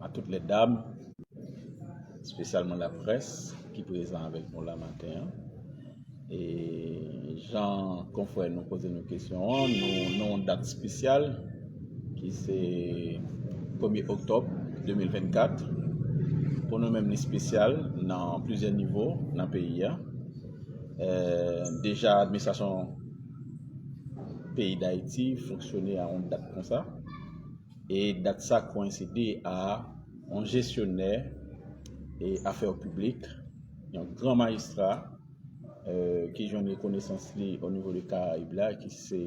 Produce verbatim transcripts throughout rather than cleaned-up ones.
à toutes les dames, spécialement la presse qui présent avec nous la matin. E jan konfrè nou poze nou kesyon an, nou nan yon dat espesyal ki se premye oktòb de mil vennkat. Pou nou menm, li espesyal nan plizyè nivo nan peyi a. Deja, administrasyon peyi Dayiti fonksyone a yon dat konsa. E dat sa koyenside a yon jesyonè e afè piblik, yon gran majistra ki jwenn rekonesans li o nivo de Karayib la, ki se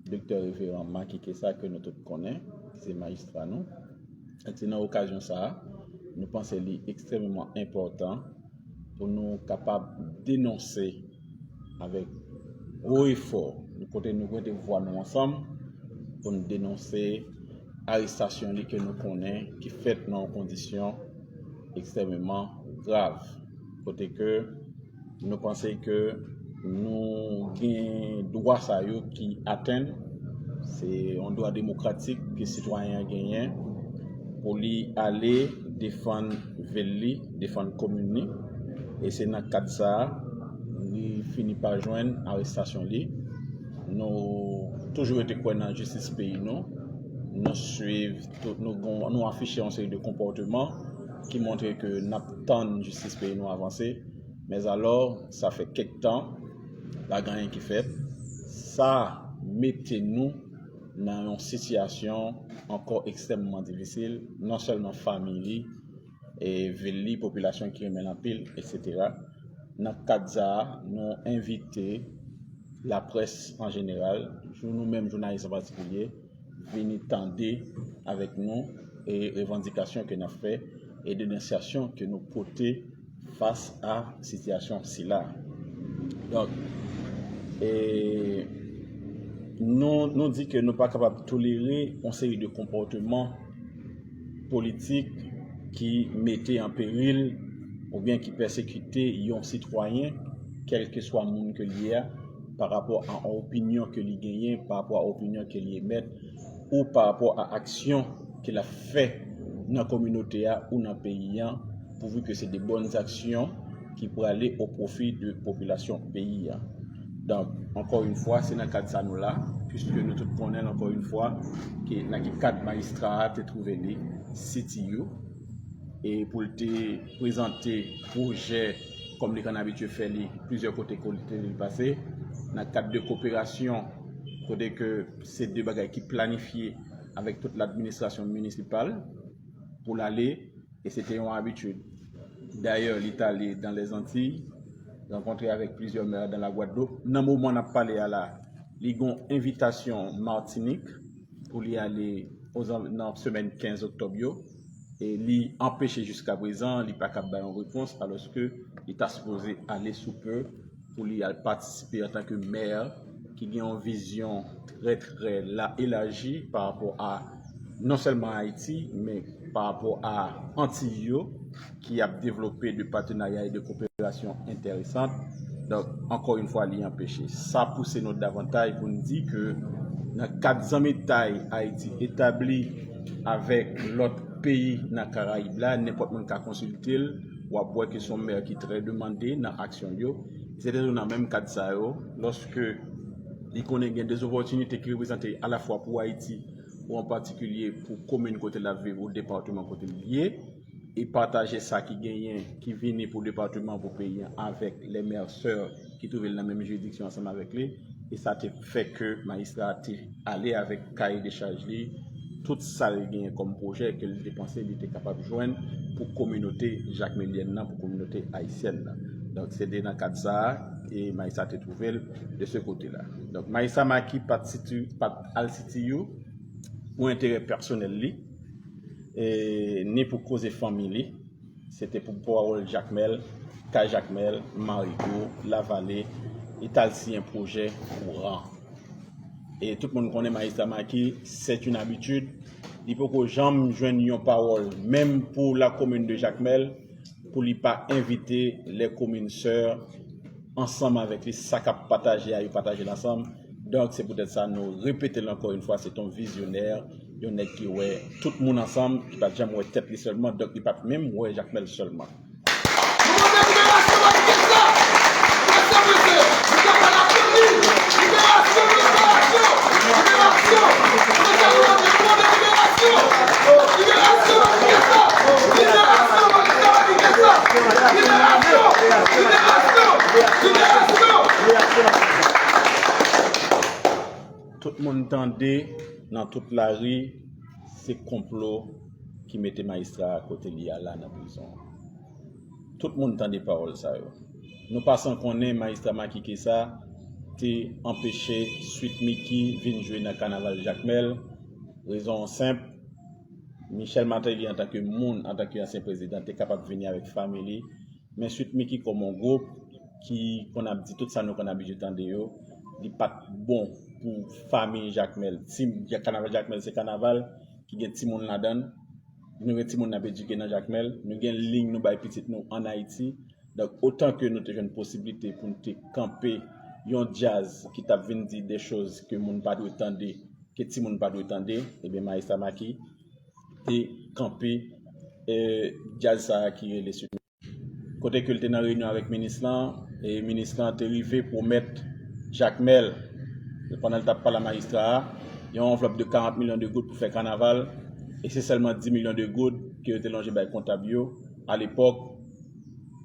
Doktè Reveran Macky Kessa, ke nou tout konnen, ki se majistra nou. Donk, se nan okazyon sa a, nou panse li ekstrèmeman enpòtan pou nou kapab denonse avèk gwo efò, kote nou mete vwa nou ansanm, pou nou denonse arestasyon li ke nou konnen ki fèt nan yon kondisyon ekstrèmeman grav, kote ke nou panse ke nou gen dwa sa yo ki atenn. Se yon dwa demokratik ke sitwayen an genyen pou li ale defann vil li, defann komin li. E se nan kad sa a, li fini pa jwenn arestasyon li. Nou toujou rete kwè nan jistis peyi nou. Nou swiv tout, nou, nou afiche yon seri de konpòteman ki montre ke n ap tann jistis peyi nou avanse. Mèzalò, sa fè kèk tan, pa gen anyen ki fèt. Sa mete nou nan yon sitiyasyon ankò ekstrèmman difisil, non sèlman fanmi li, e vil li, popilasyon ki renmen l anpil, etsetera. Nan kad sa a, nou envite laprès an jeneral, jou-, nou menm jounalis an patikilye, vini tande avèk nou e revandikasyon ke n ap fè e denonsyasyon ke nou pote fas a sitiyasyon sila. Donk, e, nou, nou di ke nou pa kapab tolere yon seri de konpòteman politik ki mete an peril oubyen ki pèsekite yon sitwayen, kèlkeswa moun ke li ye a, pa rapò a yon opinyon ke li genyen, pa rapò a opinyon ke li emèt, ou pa rapò a aksyon ke l ap fè nan kominote a ou nan peyi a, pouvu ke se de bòn aksyon ki prale o pwofi de popilasyon peyi a. Donk, ankò yon fwa, se nan kad sa nou la, piske nou tout konnen l, ankò yon fwa, ke nan ki kad majistra a te twouve li, C T U, e pou l te prezante pwojè, kòm li konn abitye fè li, plizyè kote kote li pase, nan kad de koperasyon, kote ke se de bagay ki planifye avèk tout ladministrasyon minisipal pou l ale, e se te yon abitid. Dayè, li t ale dans les Antilles, rankontre avèk plizyè mè dans la Guadeloupe. Nan moman n ap pale a la, li gen yon envitasyon Matinik pou li ale ozan-, nan semèn kenz oktòb yo, e li anpeche jiska prezan, li pa kab bay yon repons, alòske li ta sipoze ale sou pe pou li al patisipe antanke mè ki gen yon vizyon trè, trè la, elaji pa rapò a non sèlman Ayiti, men pa rapò a Antiy yo, ki ap devlope de patenarya e de koperasyon enteresan. Donk, ankò yon fwa, li anpeche. Sa pouse nou davantaj pou n di ke nan kad zanmitay Ayiti etabli avèk lòt peyi nan Karayib la, nenpòt moun ka konsilte l, w ap wè ke se yon mè ki trè demande nan aksyon l yo. Se te tou nan menm kad sa yo, lòske li konnen gen de opòtinite ki reprezante alafwa pou Ayiti, ou an patikilye pou komin kote l ap viv, ou depatman kote l ye, e pataje sa ki genyen, ki vini pou depatman, pou peyi an, avèk lè mè sè ki twouve l nan menm jiridiksyon ansanm avèk li, e sa te fè ke majistra a te ale avèk kaye de chaj li, tout sa l genyen kòm pwojè ke li te panse li te kapab jwenn pou kominote jakmelyèn nan, pou kominote ayisyèn nan. Donk, se te nan kad sa a, e majistra te twouve l de se kote la. Donk, majistra Maki pa t siti-, pa t al C T U pou enterè pèsonèl li, e, ni pou koze fanmi li. Se te pou pawòl Jakmèl, kay Jakmèl, Marigo, Lavale, li t al siyen pwojè kouran. E tout moun konnen majistra Maki, c'est une habitude, li poko janm jwenn yon pawòl, menm pou la commune de Jakmèl, pou li pa envite les communes sœurs ansanm avèk li, sa k ap pataje a, yo pataje l ansanm. Donk, se poutèt sa, nou repete l ankò yon fwa, se t on vizyonè, Yon nèg ki wè tout moun ansanm, ki pa t janm wè tèt li sèlman, donk li pa t menm wè Jakmèl sèlman. Tout moun tande nan tout lari, se konplo ki mete majistra a kote li a la nan prizon an. Tout moun tande pawòl sa yo. Nou pa san konnen majistra Macky Kessa te anpeche Sweet Micky vin jwe nan kanaval Jakmèl. Rezon an senp, Michel Martelly antanke moun, antanke ansyen prezidan, te kapab vini avèk fanmi li. Men Sweet Micky kòm yon gwoup ki konn ap di tout sa nou konn abitye tande yo, li pa t bon pou fanmi Jakmèl. Si kanaval Jakmèl se kanaval ki gen timoun ladan l, nou gen timoun n ap edike nan Jakmèl, nou gen liy nou bay pitit nou ann Ayiti. Donk, otan ke nou te jwenn posiblite pou n te kanpe yon djaz ki t ap vin di de choz ke moun pa dwe tande, ke timoun pa dwe tande, ebyen, Majistra Macky te kanpe, eh, djaz sa a ki rele Sweet Micky. Kote ke l te nan reyinyon avèk minis lan, e minis lan te rive pwomèt Jakmèl, pandan l t ap pale a majistra a, yon anvlòp de karant milyon de goud pou fè kanaval, e se sèlman dis milyon de goud ke yo te lonje bay kontab yo alepòk,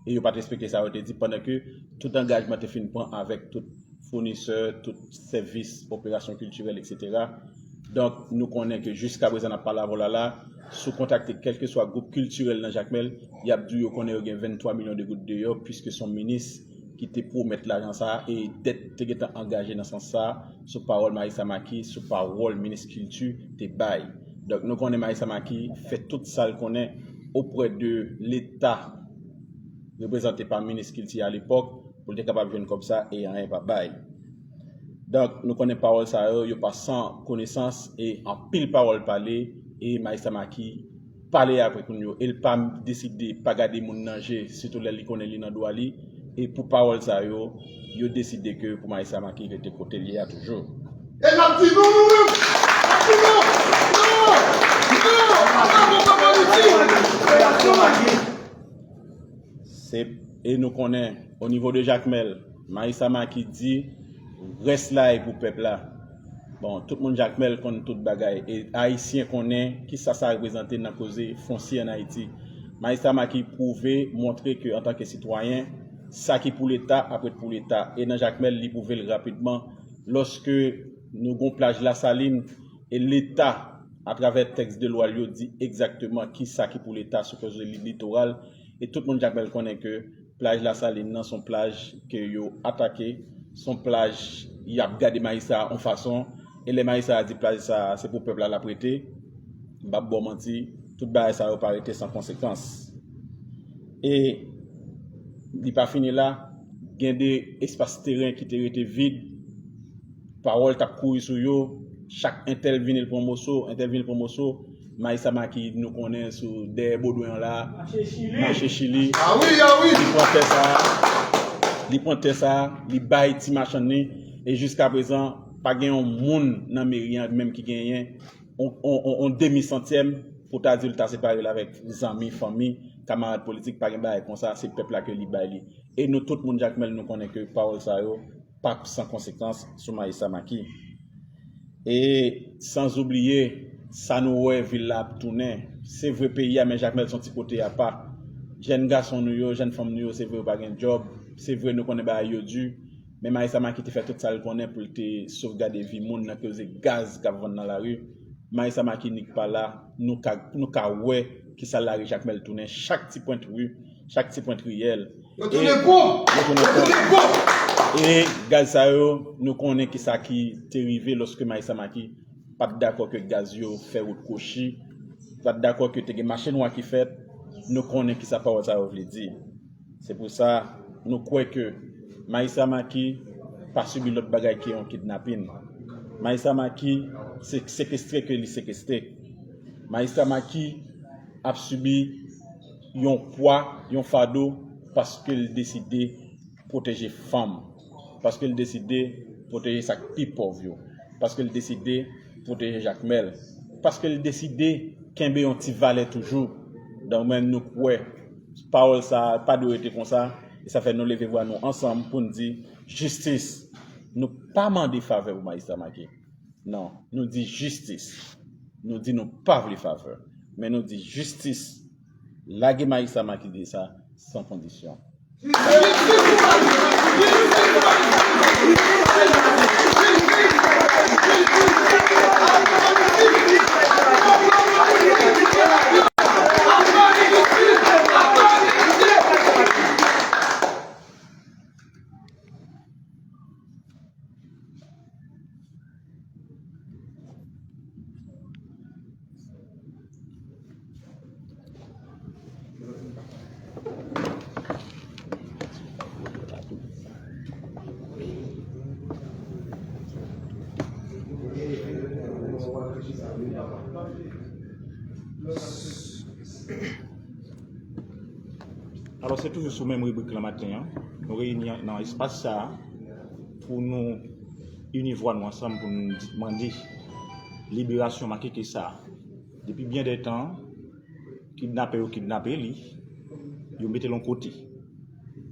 e yo pa t respekte sa yo te di, pandan ke tout angajman te fin pran avèk tout founisè, tout sèvis, operasyon kiltirèl, etsetera. Donk, nou konnen ke jiskaprezan n ap pale avè w la la, si w kontakte kèlkeswa gwoup kiltirèl nan Jakmèl, y ap di w yo konnen yo gen venntwa milyon de goud deyò, piske se yon minis ki te pwomèt lajan sa a, e dèt te gentan angaje nan sans sa a, sou pawòl Majistra Macky, sou pawòl minis kilti te bay. Donk, nou konnen Majistra Macky fè tout sa l konnen oprè de Leta, reprezante pa minis kilti alepòk, pou l te kapab jwenn kòb sa e anyen pa bay. Donk, nou konnen pawòl sa yo, yo pa san konesans e anpil pawòl pale e Majistra Macky pale avèk moun yo e l pa deside pa gade moun nan je, sitou lè li konnen li nan dwa li. E pou pawòl sa yo, yo deside ke pou Majistra Macky rete kote l ye a toujou. E n ap di non, nou menm! N ap di non! Non! Non! An avan pa politik! Se, e nou konnen, o nivo de Jakmèl, Majistra Macky di, rès la e pou pèp la. Bon, tout moun Jakmèl konn tout bagay, e Ayisyen konnen kisa sa reprezante nan koze fonsye ann Ayiti. Majistra Macky pwouve, montre ke antanke sitwayen, sa ki pou Leta ap ret pou Leta. E nan Jakmèl, li pwouve l rapidman, lòske nou gon plaj Lasalin, e Leta, atravè tèks de lwa l yo, di egzakteman kisa ki pou Leta sou koze li-, litoral. E tout moun Jakmèl konnen ke plaj Lasalin nan se yon plaj ke yo atake, se yon plaj y ap gade majistra a yon fason. E lè majistra a di plaj sa a se pou pèp la l ap rete, m p ap ba w manti, tout bagay sa yo pa rete san konsekans. E li pa fini la, gen de espas teren ki te rete vid, pawòl t ap kouri sou yo, chak entèl vini l pran moso, entèl vini l pran moso, Majistra Macky nou konnen sou dèyè Bodwen an la, mache Chili. Ah wi, ah wi. Li pran tè sa a, li pran tè sa a, li bay ti machann li, e jiskaprezan, pa gen yon moun nan meri an menm ki genyen yon, yon, yon, yon demi santyèm pou ta di l ta separe l avèk zanmi, fanmi, kamarad politik, pa gen bagay konsa, se pèp la ke li bay li. E nou tout moun Jakmèl nou konnen ke pawòl sa yo p ap san konsekans sou Majistra Macky. E sanzoubliye, sa nou wè vil la ap tounen. Se vre peyi a, men Jakmèl se yon ti kote apa. Jèn gason nou yo, jèn fanm nou yo, se vre yo pa gen djòb. Se vre nou konnen bagay yo di. Men Majistra Macky te fè tout sa l konnen pou l te sovgade vi moun nan koze gaz k ap vann nan lari. Majistra Macky nik pa la, nou ka, nou ka wè kisa lari Jakmèl tounen. Chak ti pwent ri, chak ti pwent riyèl. Yo tounen pon! Yo tounen pon! E gaz sa yo, nou konnen kisa ki te rive lòske Majistra Macky pa t dakò ke gaz yo fè wout kwochi, pa t dakò ke te gen mache nwa ki fèt, nou konnen kisa pawòl sa yo vle di. Se pou sa, nou kwè ke Majistra Macky pa sibi lòt bagay ke yon kidnapin. Majistra Macky se sekestre ke li sekestre. Majistra Macky ap sibi yon pwa, yon fado, paske l deside pwoteje fanm, paske l deside pwoteje sa k pi pòv yo, paske l deside pwoteje Jakmèl. Paske l deside kenbe yon ti valè toujou. Donk, mwen, nou kwè pawòl sa a pa dwe rete konsa. E sa fè nou leve vwa nou ansanm pou n di jistis. Nou pa mande favè pou Majistra Macky. Non, nou di jistis. Nou di nou pa vle favè. Men nou di jistis. Lage Majistra Macky Guessa san kondisyon. Alò, se toujou sou menm ribrik lan maten an. Nou reyini nan espas sa a pou nou ini vwa nou ansanm pou nou di- mande liberasyon Macky Kessa. Depi byen de tan, kidnapè yo kidnape li, yo mete l yon kote.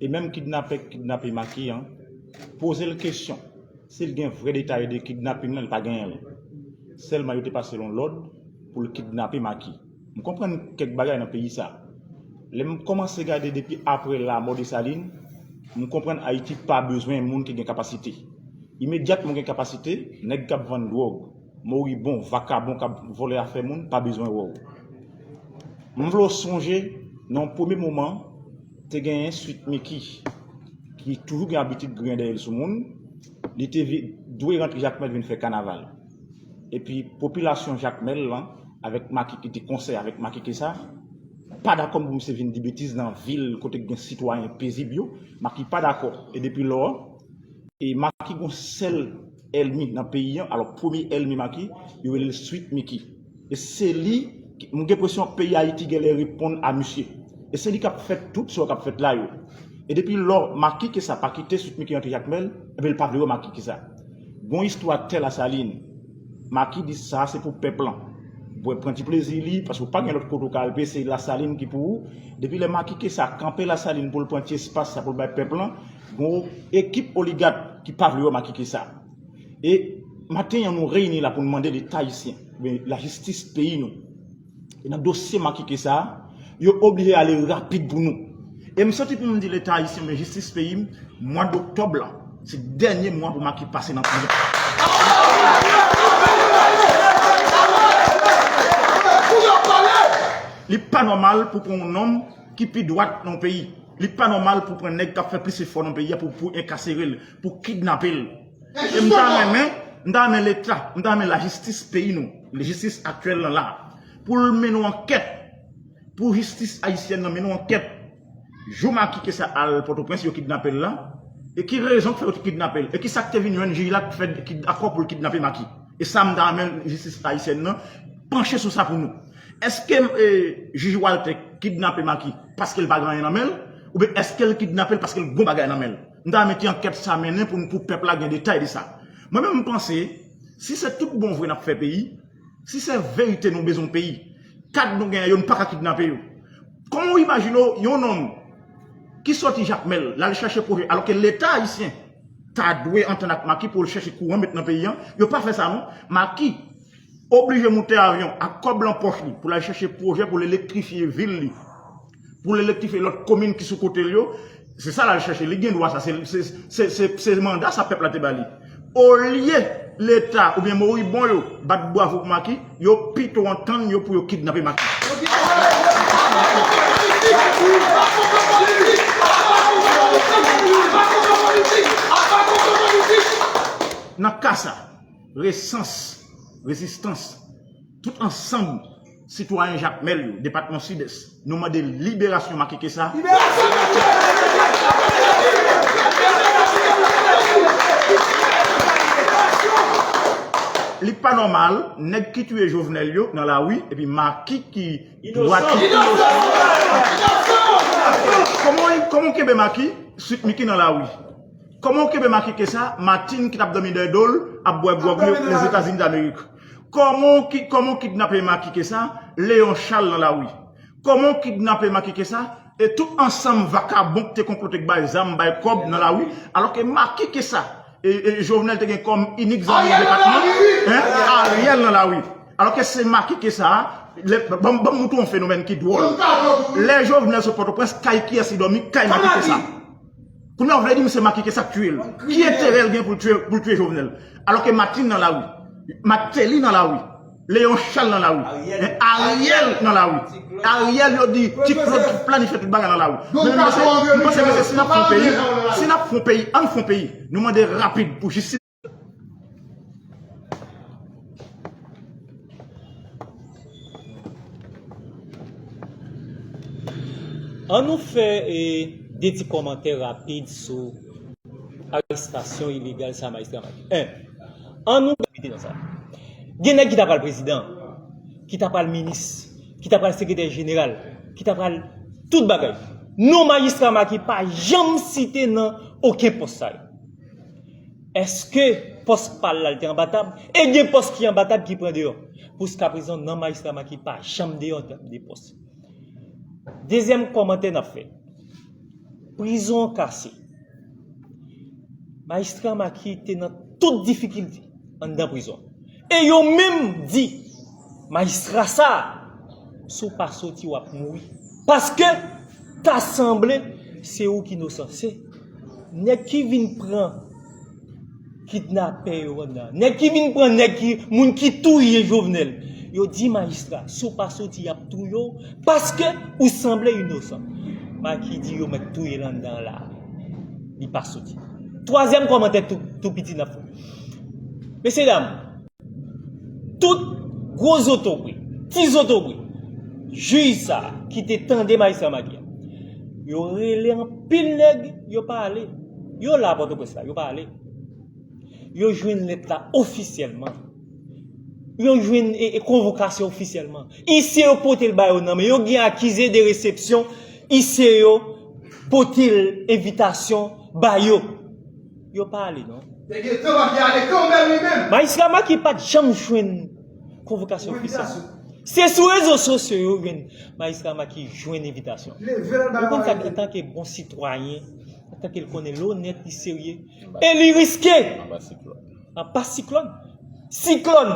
E menm kidnapè k kidnape Macky an, poze l kesyon. Si l gen vrè detay de kidnaping lan, li pa genyen l. Sèlman yo te pase l yon lòd pou l kidnape Macky. M konprann kèk bagay nan peyi sa. Lè m kòmanse gade depi apre lamò Desalin, m konprann Ayiti pa bezwen moun ki gen kapasite. Imedyatman w gen kapasite, nèg k ap vann dwòg, moribon, vakabon k ap vòlè afè moun, pa bezwen wè w. M vle w sonje, nan yon premye moman, te genyen Sweet Micky, ki toujou gen abitid griyen dèyè l sou moun, li te vi- dwe rantre Jakmèl vin fè kanaval. Epi popilasyon Jakmèl lan, avèk Macky ki te konsèy avèk Macky Kessa, pa dakò pou misye vin di betiz nan vil kote gen sitwayen pezib yo, Macky pa dakò. E depi lò, e Macky gon sèl èlmi nan peyi an, alò premye èlmi Macky, yo rele l Sweet Micky. E se li, ki- m gen enpresyon peyi Ayiti genlè reponn a misye. E se li k ap fè tout sa k ap fèt la yo. E depi lò Macky Kessa pa kite Sweet Micky antre Jakmèl, ebyen l pa vle wè Macky Kessa. Gon istwa tè Lasalin. Macky di sa se pou pèp lan. Bwè pran ti plezi li, paske w pa gen lòt kote w ka al, se Lasalin ki pou ou. Depi lè Macky Kessa kanpe Lasalin pou l pran ti espas sa pou l bay pèp lan, gon ekip oligat ki pa vle wè Macky Kessa. E maten an nou reyini la pou n mande Leta ayisyen, oubyen lajistis peyi nou. E nan dosye Macky Kessa, yo oblije ale rapid pou nou. E m soti pou m di Leta ayisyen, men jistis peyi m, mwa doktòb la, se dènye mwa pou Macky pase nan prizon. Li pa nòmal pou pran yon nonm ki pi dwat nan yon peyi. Li pa nòmal pou pran nèg k ap fè plis efò nan peyi a pou, pou enkasere l, pou kidnape l. E m ta renmen, m ta renmen Leta, m ta renmen lajistis peyi nou, lajistis aktyèl lan la, pou l mennen yon ankèt, pou jistis ayisyèn nan mennen yon ankèt. Jou Macky Kessa al Pòtoprens, yo kidnape l la. E ki rezon k fè yo te kidnape l? E ki sa k te vin jwenn jij la k fè ki dakò pou l kidnape Macky? E sa m ta renmen jistis ayisyèn nan panche sou sa pou nou. Èske, e, jij Waltè kidnape Macky paske l pa gen anyen nan men l? Oubyen èske l kidnape l paske l gon bagay nan men l? M ta renmen ti ankèt sa mennen pou, pou pèp la gen detay de sa. Mwen menm, m panse, si se tout bon vre n ap fè peyi, si se verite nou bezwen peyi, kad nou genyen yo, nou pa ka kidnape yo. Kòman w imajine w, yon nonm ki soti Jakmèl, l al chèche pwojè, alòske Leta ayisyen ta dwe antann ak Macky pou l chèche kouran met nan peyi an? Yo pa fè sa non. Macky oblije moute avyon ak kòb lan pòch li pou l al chèche pwojè pou l elektrifye vil li, pou l elektrifye lòt komin ki sou kote l yo. Se sa l al chèche, li gen dwa sa, se, se, se, se, se manda sa pèp la te ba li. Olye Leta oubyen moribon yo bat bravo pou Macky, yo pito antann yo pou yo kidnape Macky. Nan ka sa, Resans, Rezistans, tout ansanm sitwayen Jakmèl yo, depatman Sidès, nou mande liberasyon Macky Kessa. Li pa nòmal, nèg ki tiye Jovenel yo nan lari, epi Macky ki dwat ki inosan. Kòman, kòman w kenbe Macky, Sweet Micky nan lari? Kòman w kenbe Macky Kessa, Martine ki t ap dòmi dèyè do l, ap bwè gwòg yo Lèzetazini Damerik? Kòman w ki, kòman w kidnape Macky Kessa, Léon Charles nan lari? Kòman w kidnape Macky Kessa, e tout ansanm vakabon ki te konplote k bay zam, bay kòb nan lari, alòske Macky Kessa, e, e Jovenel te gen kòm inik zanmi nan depatman, en, Ariel nan lari. Alòske se Macky Kessa, lè, ban m, ban m montre yon fenomèn ki dwòl. Lè Jovenel sot Pòtoprens, kay kiyès li dòmi? Kay Macky Kessa. Kounye a, w vle di m se Macky Kessa k tiye l. Ki enterè l gen pou l tiye, pou l tiye Jovenel? Alòske Martine nan lari, Martelly nan lari, Léon Charles nan lari, Ariel. En, Ariel nan lari. Ariel, yo di, Ti Claude ki planifye tout bagay nan lari. Men, men, mesye, m panse, mesye, si n ap fè yon peyi, si n ap fè yon peyi, ann fè yon peyi. Nou mande rapid pou jistis. An nou fè, e, de ti kòmantè rapid sou arestasyon ilegal sa Majistra Macky. En, an nou mete nan sa. Gen nèg ki ta pral prezidan, ki ta pral minis, ki ta pral sekretè jeneral, ki ta pral tout bagay. Non Majistra Macky pa janm site nan okenn pòs sa yo. Èske pòs pa l la, l te anba tab? E gen pòs ki anba tab ki pran deyò. Pouskaprezan, non Majistra Macky pa janm deyò an tèm de pòs. Dezyèm kòmantè n ap fè. Prizon an kase. Majistra Macky te nan tout difikilte anndan prizon. E yo menm di, majistra sa a, si w pa soti, w ap mouri. Paske ta sanble se ou ki inosan. Se nèg ki vin pran kidnapè yo anndan. Nèg ki vin pran nèg ki, moun ki touye Jovenel. Yo di majistra, si w pa soti, y ap touye w, paske ou sanble inosan. Macky di yo mèt touye l anndan la. Li pa soti. Twazyèm kòmantè tou, tou piti n ap fè. Mesyedam, tout gwo zotobre, ti zotobre, jij sa a ki te tande majistra Macky a, yo rele anpil nèg, yo pa ale. Yo la Pòtoprens la, yo pa ale. Yo jwenn lèt la ofisyèlman. Yo jwenn, e, e, konvokasyon ofisyèlman. Isye yo pote l ba yo nan men. Yo gen akize de resepsyon. Isye yo pote l envitasyon ba yo. Yo pa ale, non. Te gen tan Macky ale kanmenm li menm. Majistra Macky pa t janm jwenn konvokasyon ofisyèl. Se sou rezo sosyo yo jwenn majistra Macky jwenn envitasyon. Ou konn sa, antanke bon sitwayen, antanke l konnen l onèt, li serye, e li riske anba siklòn. Anba siklòn. Siklòn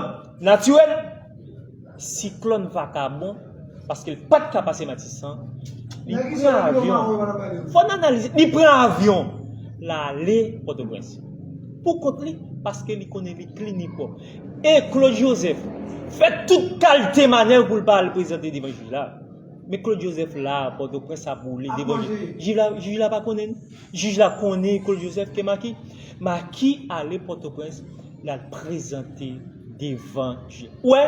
natirèl, siklòn vakabon, paske l pa t ka pase Matisan, li pran avyon. Fò n analize. Li pran avyon, l ale Pòtoprens. Pou kont li, paske li konnen li klin, li pwòp. E Claude Joseph fè tout kalite manèv pou l pa al prezante devan jij la. Men Claude Joseph la, Pòtoprens ap woule devan jij la. Jij la pa konnen. Jij la konnen Claude Joseph ke Macky. Macky ale Pòtoprens, l al prezante devan jij. Ou wè,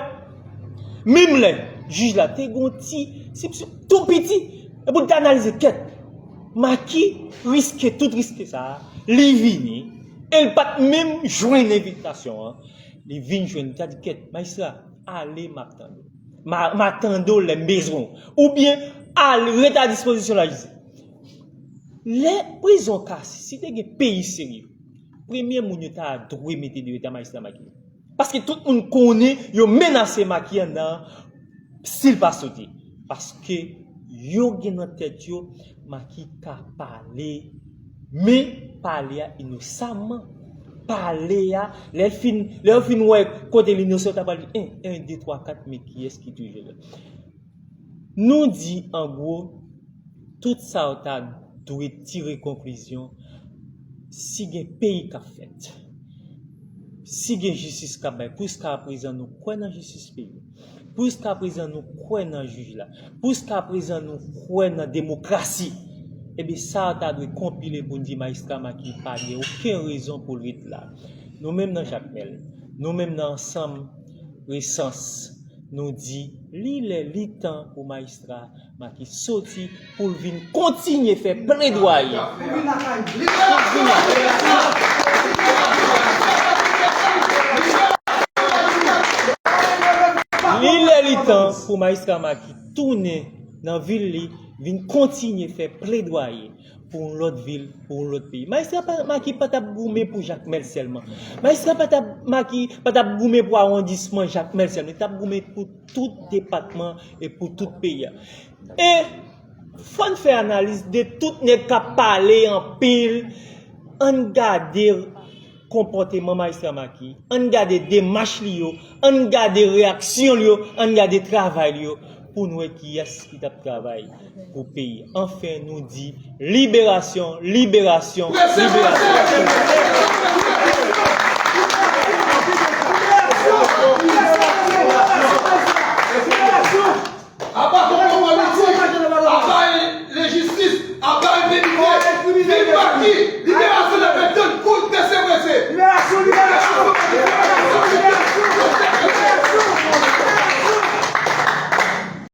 menm lè jij la te gon ti, se, se tou piti, epi l te analize kèt. Macky riske tout riske sa a, li vini, e l pa t menm jwenn envitasyon an. Li vin jwenn, li ta di, kèt, majistra, ale, m ap tande w. M a, m a tande w lè m bezwen w. Oubyen, al, ret a dispozisyon lajistis. Lè prizon kase, si te gen peyi serye, premye moun yo ta dwe mete deyò ta majistra Macky. Paske tout moun konnen yo menase Macky anndan an si l pa soti. Paske yo gen nan tèt yo Macky ka pale, men pale a inosamman. Pale a, lè l fin, lè yo fin wè kote l inosan, yo ta pral di, en, en, de, twa, kat, men kiyès ki touye l? Nou di, an gwo, tout sa yo ta dwe tire konklizyon, si gen peyi k ap fèt, si gen jistis k ap bay, jiskaprezan nou kwè nan jistis peyi. Jiskaprezan nou kwè nan jij la. Jiskaprezan nou kwè nan demokrasi. Ebyen, sa a ta dwe konpile pou n di majistra Macky pa gen okenn rezon pou l ret la. Nou menm nan Jakmèl, nou menm nan Ansanm Resans, nou di, li lè, li tan pou majistra Macky soti pou l vin kontinye fè pledwaye. Li lè, li tan pou majistra Macky tounen nan vil li, vin kontinye fè pledwaye pou yon lòt vil, pou yon lòt peyi. Majistra Macky pa t ap goumen pou Jakmèl sèlman. Majistra pa t ap, Macky pa t ap goumen pou awondisman Jakmèl sèlman. Li t ap goumen pou tout depatman e pou tout peyi a. E fò n fè analiz de tout nèg k ap pale anpil. Ann gade konpòteman Majistra Macky, ann gade demach li yo, ann gade reyaksyon li yo, ann gade travay li yo, pou n wè kiyès ki t ap travay pou peyi. Anfen, nou di liberasyon, liberasyon, liberasyon.